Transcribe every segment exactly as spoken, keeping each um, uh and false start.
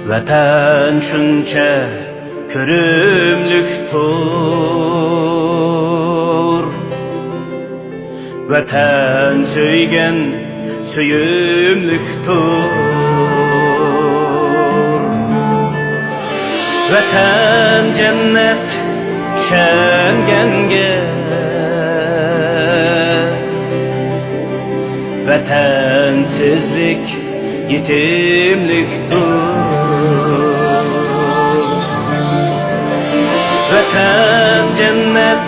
ۋەتەن شۇنچە كۆرۈملۈكتۇر، ۋەتەن سۆيگەن سۆيۈملۈكتۇر. ۋەتەن جەننەت چۈشەنگەنگە، ۋەتەنسىزلىك يېتىملىكتۇر. ۋەتەن جەننەت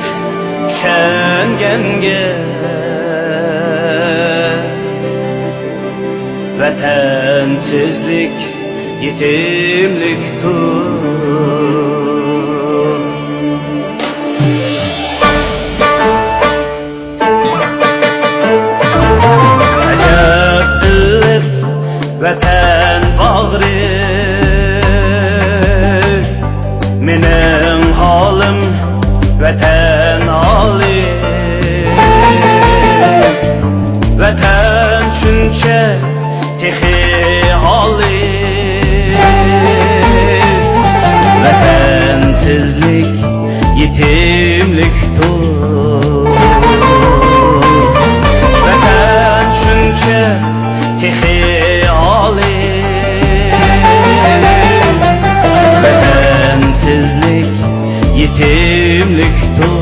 چۈشەنگەنگە، ۋەتەنسىزلىك يېتىملىكتۇر. ئەجەب ئىللىق ۋەتەن باغرى، مېنىڭ ھالىم ۋەتەن ھالى. ۋەتەن شۇنچە تېخى ھالى، ۋەتەنسىزلىك يېتىملىكتۇر. ۋەتەن شۇنچە تېخى ھالى، ۋەتەنسىزلىك يېتىملىكتۇر.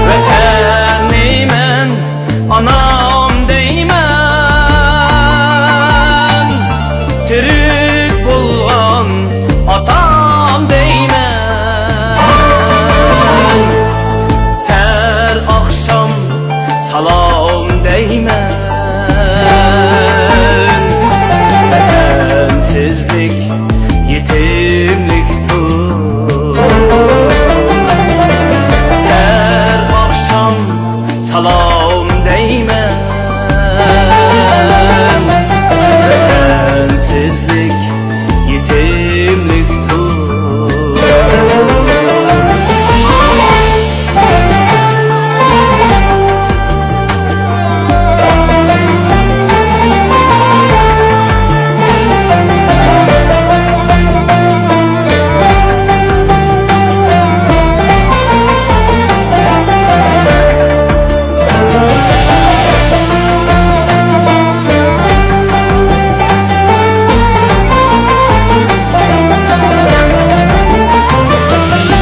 ۋەتەننى مەن ئانام دەيمەن، تىرىك بولغان ئاتام دەيمەن، سەھەر ئاخشام سالام دەيمەن. ۋەتەنسىزلىك يېتىملىكتۇر. سەھەر ئاخشام سالام دەيمەن. ۋەتەنسىزلىك يېتىملىكتۇر.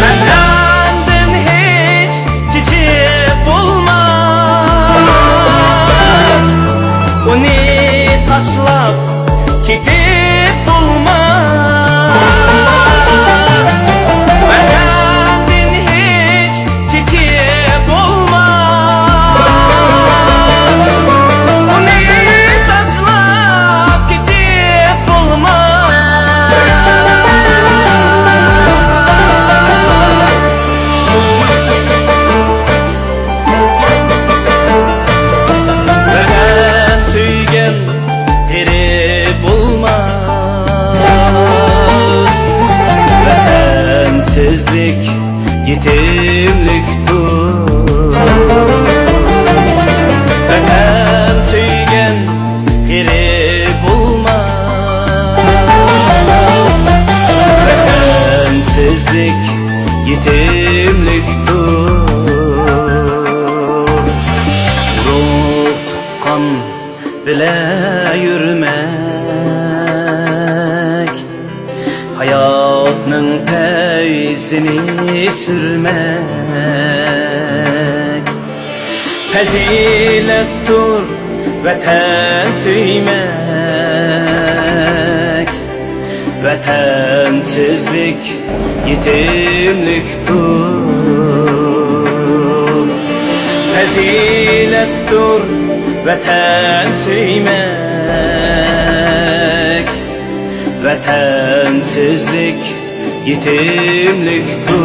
ۋەتەندىن ھېچ كېچىپ بولماس، ئۇنى تاشلاپ كېتىپ بولماس. ۋەتەندىن ھېچ كېچىپ بولماس، ئۇنى تاشلاپ كېتىپ بولماس. ۋەتەن سۆيگەن غېرىب بولماس، ۋەتەنسىزلىك يېتىملىكتۇر. ۋەتەن سۆيگەن غېرىب بولماس، ۋەتەنسىزلىك يېتىملىكتۇر. ئۇرۇق تۇغقان بىلە يۈرمەك، ھاياتنىڭ پەيزىنى سۈرمەك، پەزىلەتتۇر ۋەتەن سۆيمەك. ۋەتەنسىزلىك يېتىملىكتۇر. پەزىلەتتۇر ۋەتەن سۆيمەك، ۋەتەنسىزلىك يېتىملىكتۇر.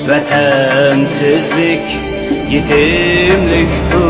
ۋەتەنسىزلىك يېتىملىكتۇر